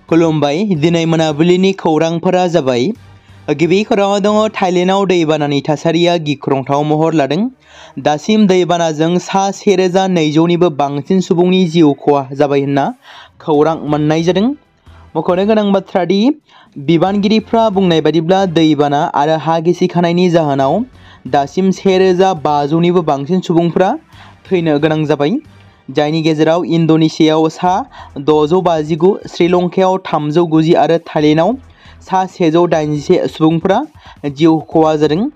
खुलुमबाय दिनै मोनाबिलिनि खौरांफोरा जाबाय गिबि खौराङाव दङ थाइलेन्डआव दैबानानि थासारिया गिख्रंथाव महर लादों। दासिम दैबानाजों सा 1200निबो बांसिन सुबुंनि जिउ खहा जाबाय होनना खौरां मोननाय जादों। मख'नो गोनां बाथ्रा दि बिबानगिरिफ्रा बुंनाय बादिब्ला दैबाना आरो हा गिसिखानायनि जाहोनाव दासिम 1500निबो बांसिन सुबुंफ्रा थैनो गोनां जाबाय। जायनि गेजेराव इन्ड'नेसियाव सा 659, श्रीलंकायाव 390 आरो थाइलेन्डआव सा 181 सुबुंफोरा जिउ खहा जादों।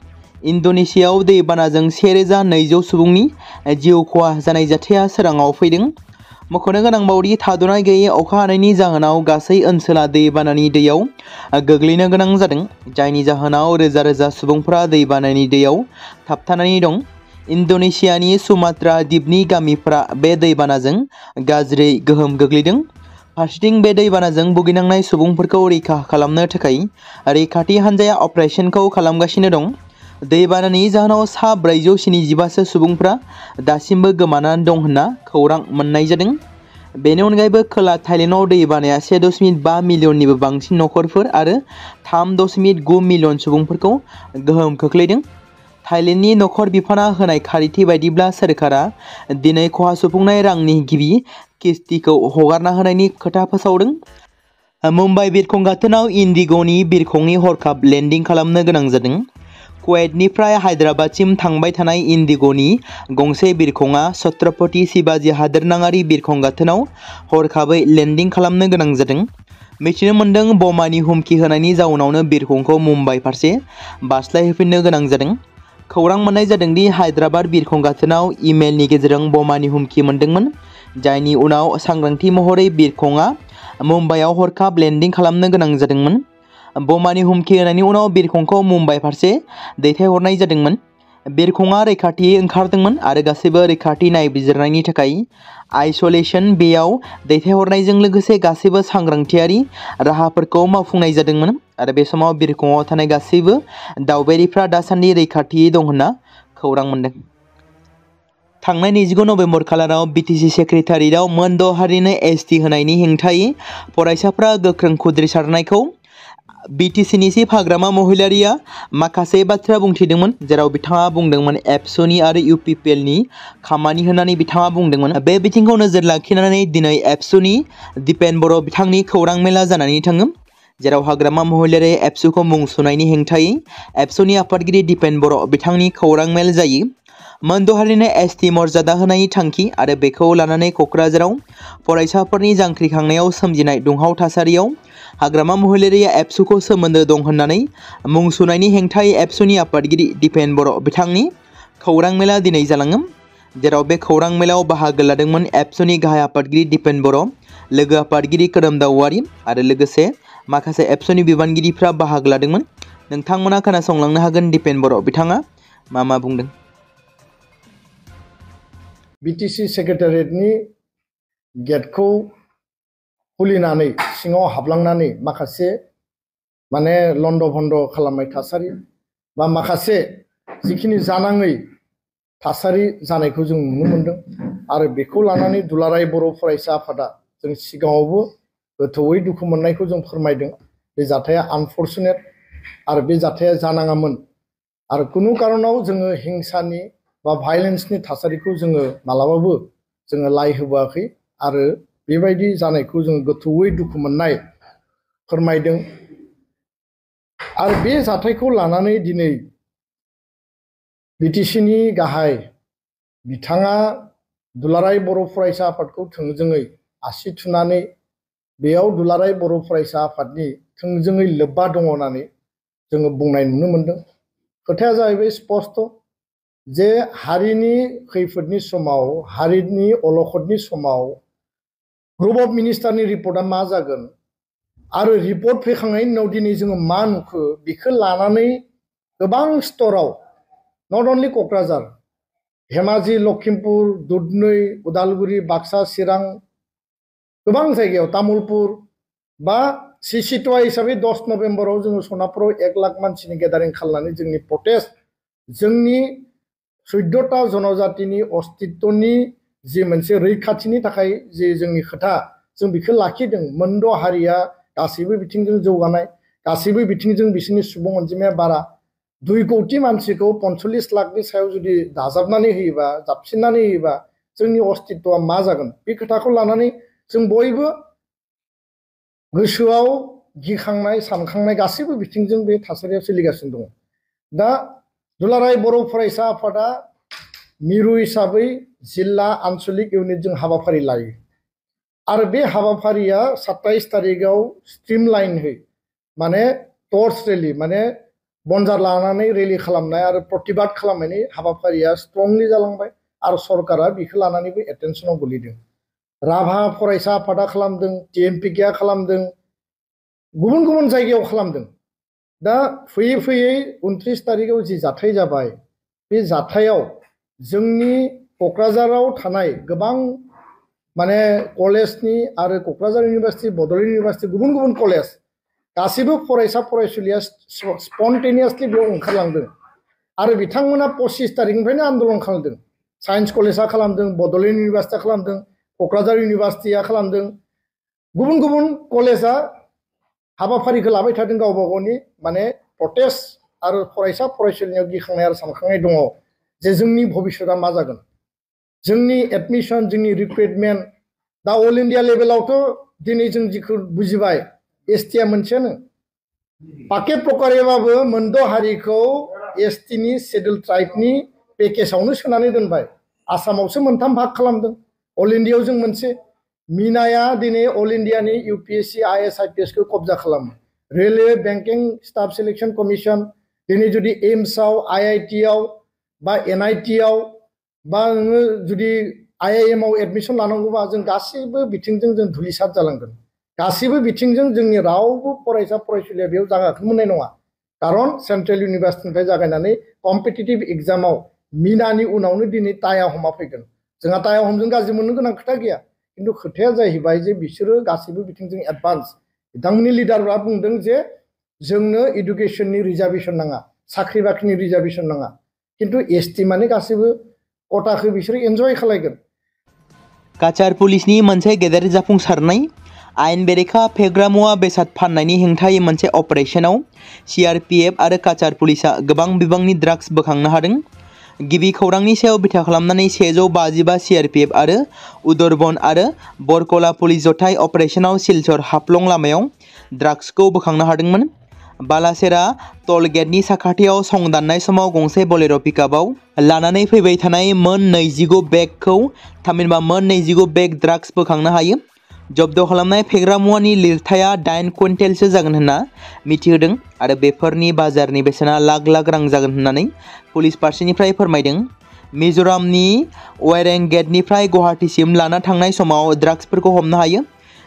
इन्ड'नेसियाव दैबानाजों 1200 सुबुंनि जिउ खहा जानाय जाथाया सोराङाव फैदों। मख'नो गोनांबावदि थाद'नाय गैयै अखा हानायनि जाहोनाव गासै ओनसोला दैबानानि दैयाव गोग्लैनो गोनां जादों। जायनि जाहोनाव रोजा रोजा सुबुंफोरा दैबानानि दैयाव थाबथानानै दं। इन्ड'नेसियानि सुमात्रा द्वीपनि गामिफोरा बे दैबानाजों गाज्रि गोहोम गोग्लैदों। फारसेथिं बे दैबानाजों भुगिनांनाय सुबुंफोरखौ रैखा खालामनो थाखाय रैखाथि हान्जाया अपारेशनखौ खालामगासिनो दं। दैबानानि जाहोनाव सा 475 सुबुंफोरा दासिमबो गोमानानै दं होनना खौरां मोननाय जादों। बेनि अनगायैबो खोला थाइलेन्डआव दैबानाया 1.5 मिलियननिबो बांसिन नखरफोर आरो 3.9 मिलियन सुबुंफोरखौ गोहोम खोख्लैदों। थाइलेन्डनि नखर बिफाना होनाय खारिथि बायदिब्ला सोरखारा दिनै खहा सुफुंनाय रांनि गिबि किस्तिखौ हगारना होनायनि खोथा फोसावदों। मुम्बाइ बिरखं गाथोनाव इन्डिग'नि बिरखंनि हरखाब लेन्डिं खालामनो गोनां जादों। कुवेतनिफ्राय हायद्राबादसिम थांबाय थानाय इन्डिग'नि गंसे बिरखंआ छत्रपति शिवाजी हादोरनाङारि बिरखं गाथोनाव हरखाबै लेन्डिं खालामनो गोनां जादों। मिथिनो मोन्दों बमानि हुमखि होनायनि जाउनावनो बिरखंखौ मुम्बाइ फारसे बास्लायहोफिननो गोनां जादों। खौरां मोननाय जादों दि हायद्राबाद बिरखं गाथोनाव इमेलनि गेजेरजों बमानि हुमखि मोन्दोंमोन। जायनि उनाव सांग्रांथि महरै बिरखंआ मुम्बाइआव हरखाब लेन्डिं खालामनो गोनां जादोंमोन। बमानि हुमखि होनायनि उनाव बिरखंखौ मुम्बाइ फारसे दैथायहरनाय जादोंमोन। बिरखंआ रैखाथियै ओंखारदोंमोन आरो गासैबो रैखाथि नायबिजिरनायनि थाखाय आइस'लेसन बेआव दैथायहरनायजों लोगोसे गासैबो सांग्रांथियारि राहाफोरखौ मावफुंनाय जादोंमोन आरो बे समाव बिरखंआव थानाय गासैबो दावबायारिफ्रा दासान्दि रैखाथियै दं होनना खौरां मोन्दों। थांनाय 29 नबेम्बर खालाराव बिटिसि सेक्रेटारियेटआव मोनद' हारिनो एसटि होनायनि हेंथायै फरायसाफ्रा गोख्रों खुद्रिसारनायखौ बिटिसिनि चिफ हाग्रामा महिलारिया माखासे बाथ्रा बुंथिदोंमोन। जेराव बिथाङा बुंदोंमोन एबसुनि आरो इउपिपिएलनि खामानि होननानै बिथाङा बुंदोंमोन। बे बिथिंखौ नोजोर लाखिनानै दिनै एबसुनि दिपेन बर' बिथांनि खौरां मेला जानानै थाङो। जेराव हाग्रामा महिलारि एबसुखौ मुं सुनायनि हेंथायै एबसुनि आफादगिरि दिपेन बर' बिथांनि खौरां मेल जायो। मोनद' हारिनो एसटि मर्यादा होनायनि थांखि आरो बेखौ लानानै क'क्राझाराव फरायसाफोरनि जांख्रिखांनायाव सोमजिनाय दुंहाव थासारियाव हाग्रामा महिलारिया एबसुखौ सोमोन्दो दं होननानै मुं सुनायनि हेंथायै एबसुनि आफादगिरि दिपेन बर' बिथांनि खौरां मेला दिनै जालाङो। जेराव बे खौरां मेलाव बाहागो लादोंमोन एबसुनि गाहाय आफादगिरि दिपेन बर', लोगो आफादगिरि खोरोमदाव औवारि आरो लोगोसे माखासे एबसुनि बिबानगिरिफ्रा बाहागो लादोंमोन। नोंथांमोना खोनासंलांनो हागोन दिपेन बर' बिथाङा मा बुंदों। बिटिसि सेक्रेटारियेटनि गेटखौ खुलिनानै सिङाव हाबलांनानै माखासे लन्ड' भन्ड' खालामनाय थासारि बा माखासे जिखिनि जानाङै थासारि जानायखौ जों नुनो मोन्दों आरो बेखौ लानानै दुलाराय बर' फरायसा आफादा जों सिगाङावबो गोथौयै दुखु मोननायखौ जों फोरमायदों। बे जाथाया आनफर्चुनेट आरो बे जाथाया जानाङामोन आरो खुनु कारनाव जोङो हिंसानि बा भायलेन्सनि थासारिखौ जोङो मालाबाबो जोङो लाय होबोआखै आरो बेबायदि जानायखौ जोङो गोथौयै दुखु मोननाय फोरमायदों। आरो बे जाथायखौ लानानै दिनै बिटिसिनि गाहाय बिथाङा दुलाराय बर' फरायसा आफादखौ थोंजोङै आसि थुनानै बेयाव दुलाराय बर' फरायसा आफादनि थोंजोङै लोब्बा दङ होननानै जोङो बुंनाय नुनो मोन्दों। खोथाया जाहैबाय स्पष्ट जे हारिनि खैफोदनि समाव हारिनि अलखदनि समाव ग्रुप अफ मिनिस्टारनि रिपर्टआ मा जागोन आरो रिपर्ट फैखांनायनि उनाव दिनै जोङो मा नुखो बेखौ लानानै गोबां स्तराव नट अनलि क'क्राझार, धेमाजि, लखिमपुर, दुधनৈ, उदालगुरि, बाक्सा, चिरां गोबां जायगायाव तामुलपुर बा सिसिट'वा हिसाबै 10 नबेम्बराव जोङो सनापुराव 1 लाख मानसिनि गेदारिं खालामनानै जोंनि प्रटेस्ट जोंनि 14टा जनजातिनि अस्तित्वनि जि मोनसे रैखाथिनि थाखाय जि जोंनि खोथा जों बेखौ लाखिदों। मोनद' हारिया गासैबो बिथिंजों जौगानाय गासैबो बिथिंजों बिसोरनि सुबुं अनजिमाया बारा 2 कोटि मानसिखौ 45 लाखनि सायाव जुदि दाजाबनानै होयोबा जाबसिननानै होयोबा जोंनि अस्तित्वआ मा जागोन बे खोथाखौ लानानै जों बयबो गोसोआव गिखांनाय सानखांनाय गासैबो बिथिंजों बे थासारिया सोलिगासिनो दङ दा दुलाराय बर' फरायसा आफादा मिरु हिसाबै जिल्ला आन्चलिक इउनिटजों हाबाफारि लायो आरो बे हाबाफारिया 27 तारिखआव स्ट्रिमलाइनहै माने टर्च रेली माने बनजार लानानै रेली खालामनाय आरो प्रतिबाद खालामनायनि हाबाफारिया स्ट्रंलि जालांबाय आरो सरकारा बेखौ लानानैबो एटेनसनाव गोलैदों राभा फरायसा आफादा खालामदों टिएमपिकेआ खालामदों गुबुन गुबुन जायगायाव खालामदों दा फैयै फैयै 29 तारिखआव जि जाथाय जाबाय बे जाथायाव जोंनि क'क्राझाराव थानाय गोबां माने कलेजनि आरो क'क्राझार इउनिभार्सिटि बड'लेण्ड इउनिभार्सिटि गुबुन गुबुन कलेज गासैबो फरायसा फरायसुलिया स्पन्टेनियासलि बेयाव ओंखारलांदों आरो बिथांमोना 25 तारिखनिफ्रायनो आन्दलन खालामदों साइन्स कलेजआ खालामदों बड'लेण्ड इउनिभार्सिटिया खालामदों क'क्राझार इउनिभार्सिटिया खालामदों गुबुन गुबुन कलेजआ हाबाफारिखौ लाबाय थादों गावबा गावनि माने प्रटेस्ट आरो फरायसा फरायसुलिनियाव गिखांनाय आरो सानखांनाय दङ जे जोंनि भबिष्यतआ मा जागोन जोंनि एडमिशन जोंनि रिक्रुटमेन्ट दा अल इन्डिया लेभेलावथ' दिनै जों जिखौ बुजिबाय एसटिआ मोनसेयानो पाके प्रकारेबाबो मोनद' हारिखौ एसटिनि शेड्युल ट्राइबनि पेकेजावनो सोनानै दोनबाय आसामावसो मोनथाम भाग खालामदों अल इन्डियायाव जों मोनसे मिनाया दिनै अल इन्डियानि इउपिएससि आइएस आइपिएसखौ कब्जा खालामो railway banking staff selection commission दिनै जुदि एम्सआव आइआइटिआव बा एनआइटिआव बा नोङो जुदि आइआइएमआव एडमिसन लानांगौबा जों गासैबो बिथिंजों जों धुलिसात जालांगोन गासैबो बिथिंजों जोंनि रावबो फरायसा फरायसुलिया बेयाव जागाखौ मोननाय नङा खारन सेन्ट्रेल इउनिभार्सिटिनिफ्राय जागायनानै कम्पिटिटिभ एग्जामाव मिनानि उनावनो दिनै टाया हमा फैगोन जोंहा टाया हमजों गाज्रि मोननो गोनां खोथा गैया खिन्थु खोथाया जाहैबाय जे बिसोरो गासैबो बिथिंजों एडभान्स बिथांमोननि लिडारफ्रा बुंदों जे जोंनो इडुकेसननि रिजार्भेसन नाङा साख्रि बाख्रिनि रिजार्भेसन नाङा खिन्थु एसटि माने गासैबो कटाखौ बिसोरो एन्जय खालायगोन काछार पुलिसनि मोनसे गेदेर जाफुंसारनाय आयेन बेरेखा फेग्रा मुवा बेसाद फाननायनि हेंथायै मोनसे अपारेशनाव सीआरपीएफ आरो काछार पुलिसा गोबां बिबांनि ड्राग्स बोखांनो हादों गिबि खौरांनि सायाव बिथा खालामनानै 155 सीआरपीएफ आरो उदरबन आरो बरकला पुलिस जथाय अपारेशनाव सिलचर हाफ्लं लामायाव ड्राग्सखौ बोखांनो हादोंमोन बालासेरा टल गेटनि साखाथियाव संदाननाय समाव गंसे बोलेर' पिकआपआव लानानै फैबाय थानाय मोन 25 बेगखौ थामहिनबा मोन 25 बेग ड्राग्स बोखांनो हायो जब्द खालामनाय फेग्रा मुवानि लिरथाया 8 कुइन्टेलसो जागोन होनना मिथिहोदों आरो बेफोरनि बाजारनि बेसेना लाख लाख रां जागोन होननानै पुलिस फारसेनिफ्राय फोरमायदों मिजोरामनि वेरें गेटनिफ्राय गुवाहाटीसिम लाना थांनाय समाव ड्राग्सफोरखौ हमनो हायो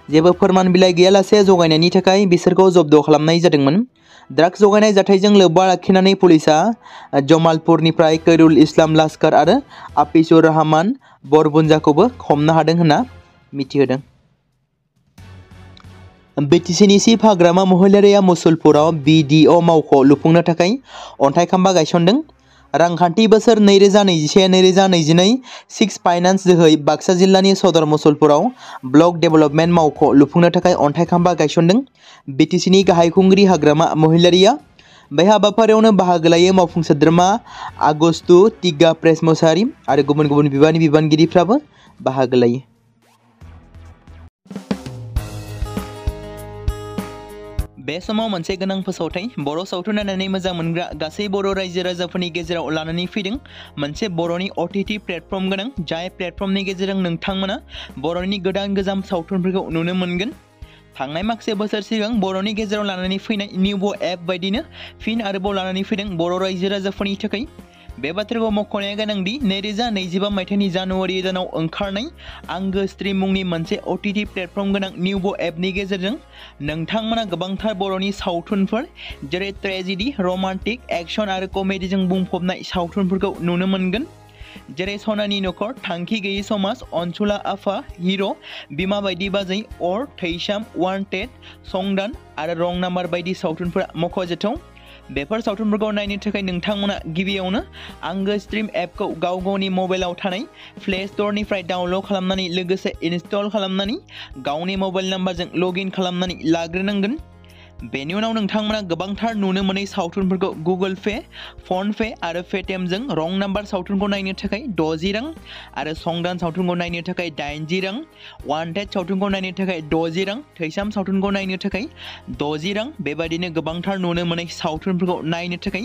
जेबो फोरमान बिलाइ गैयालासे जगायनायनि थाखाय बिसोरखौ जब्द खालामनाय जादोंमोन ड्राग्स जगायनाय जाथायजों लोब्बा लाखिनानै पुलिसा जमालपुरनिफ्राय कैरुल इस्लाम लास्कार आरो आफिसुर रहमान बरबुन्जाखौबो हमनो हादों होनना मिथिहोदों बिटिसिनि चिफ हाग्रामा महिलारिया मुसलपुराव बिडिअ मावख' लुफुंनो थाखाय अन्थाइ खाम्बा गायसनदों रांखान्थि बोसोर 2021-2022 सिक्स फाइनान्स जोहै बाक्सा जिल्लानि सदर मुसलपुराव ब्लक डेभेलपमेन्ट मावख' लुफुंनो थाखाय अन्थाइ खाम्बा गायसनदों बिटिसिनि गाहाय खुंगिरि हाग्रामा महिलारिया बे हाबाफारियावनो बाहागो लायो मावफुं सोद्रोमा आगस्तु टिग्गा प्रेस मोसाहारि आरो गुबुन गुबुन बिबाननि बिबानगिरिफ्राबो बाहागो लायो बे समाव मोनसे गोनां फोसावथाय बर' सावथुन नायनानै मोजां मोनग्रा गासै बर' रायजो राजाफोरनि गेजेराव लानानै फैदों मोनसे बर'नि OTT प्लेटफर्म गोनां जाय प्लेटफर्मनि गेजेरजों नोंथांमोना बर'नि गोदान गोजाम सावथुनफोरखौ नुनो मोनगोन थांनाय माखासे बोसोर सिगां बर'नि गेजेराव लानानै फैनाय निउबो एप बायदिनो फिन आरोबाव लानानै फैदों बर' रायजो राजाफोरनि थाखाय बे बाथ्राखौ मख'नाया गोनांदि 2025 मायथाइनि जानुवारि दानाव ओंखारनाय आंगो स्ट्रीम मुंनि मोनसे OTT प्लेटफर्म गोनां निउबो एपनि गेजेरजों नोंथांमोना गोबांथार बर'नि सावथुनफोर जेरै ट्रेजेडी रमान्टिक एक्शन आरो कमेडीजों बुंफबनाय सावथुनफोरखौ नुनो मोनगोन जेरै सनानि नखर थांखि गैयै समाज अनसुला आफा हिर' बिमा बायदि बाजै अर थैसाम वान्टेड संदान आरो रं नाम्बार बायदि सावथुनफोरा मख'जाथाव बेफोर सावथुनफोरखौ नायनो थाखाय नोंथांमोना गिबियावनो आंगो स्ट्रिम एपखौ गाव गावनि मबाइलाव थानाय प्ले स्ट'रनिफ्राय डाउनल'ड खालामनानै लोगोसे इनस्टल खालामनानै गावनि मबाइल नाम्बारजों लगइन खालामनानै लाग्रोनांगोन। बेनि उनाव नोंथांमोना गोबांथार नुनो मोनै सावथुनफोरखौ गुगोल पे, फन पे आरो पेटिएमजों रं नाम्बार सावथुनखौ नायनो थाखाय 60 रां आरो संदान सावथुनखौ नायनो थाखाय 80 रां, वान्टेड सावथुनखौ नायनो थाखाय 60 रां, थैसाम सावथुनखौ नायनो थाखाय 60 रां बेबायदिनो गोबांथार नुनो मोनै सावथुनफोरखौ नायनो थाखाय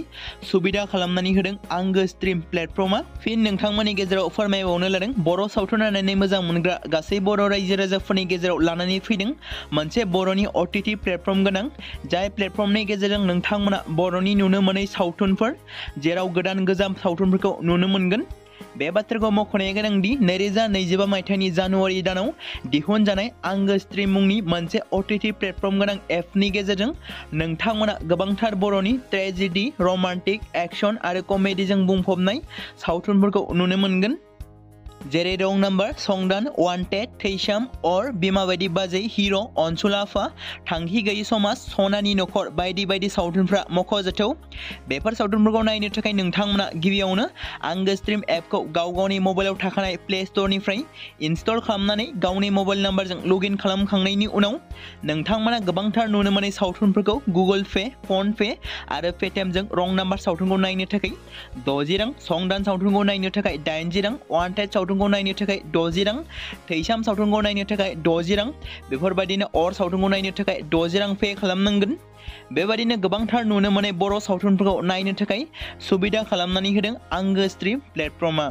सुबिदा खालामनानै होदों आंगो स्ट्रिम प्लेटफर्मआ। फिन नोंथांमोननि गेजेराव फोरमायबावनो लादों बर' सावथुन नायनानै मोजां मोनग्रा गासै बर' रायजो राजाफोरनि गेजेराव लानानै फैदों मोनसे बर'नि OTT प्लेटफर्म गोनां, जाय प्लेटफर्मनि गेजेरजों नोंथांमोना बर'नि नुनो मोनै सावथुनफोर जेराव गोदान गोजाम सावथुनफोरखौ नुनो मोनगोन। बे बाथ्राखौ मख'नाया गोनांदि 2025 मायथाइनि जानुवारि दानाव दिहुनजानाय आंगो स्ट्रिम मुंनि मोनसे OTT प्लेटफर्म गोनां एपनि गेजेरजों नोंथांमोना गोबांथार बर'नि ट्रेजेडि, रमान्टिक, एक्शन आरो कमेडिजों बुंफबनाय सावथुनफोरखौ नुनो मोनगोन। जेरै रं नाम्बार, संदान, वान्टेड, थैसाम, अर, बिमा बायदि बाजै, हिर', अनसुला आफा, थांखि गैयि समाज, सनानि नखर बायदि बायदि सावथुनफ्रा मख'जाथाव। बेफोर सावथुनफोरखौ नायनो थाखाय नोंथांमोना गिबियावनो आंगो स्ट्रिम एपखौ गाव गावनि मबाइलाव थाखानाय प्ले स्ट'रनिफ्राय इनस्टल खालामनानै गावनि मबाइल नाम्बारजों लगइन खालामखांनायनि उनाव नोंथांमोना गोबांथार नुनो मोनै सावथुनफोरखौ गुगोल पे, फन पे आरो पेटिएमजों रं नाम्बार सावथुनखौ नायनो थाखाय 60 रां, संदान सावथुनखौ नायनो थाखाय 80 रां, वान्टेड सावथुनखौ नायनो थाखाय 60 रां, थैसाम सावथुनखौ नायनो थाखाय 60 रां बेफोरबायदिनो अर सावथुनखौ नायनो थाखाय 60 रां पे खालामनांगोन। बेबायदिनो गोबांथार नुनो मोनै बर' सावथुनफोरखौ नायनो थाखाय सुबिदा खालामनानै होदों आंगो स्ट्रिम प्लेटफर्मआ।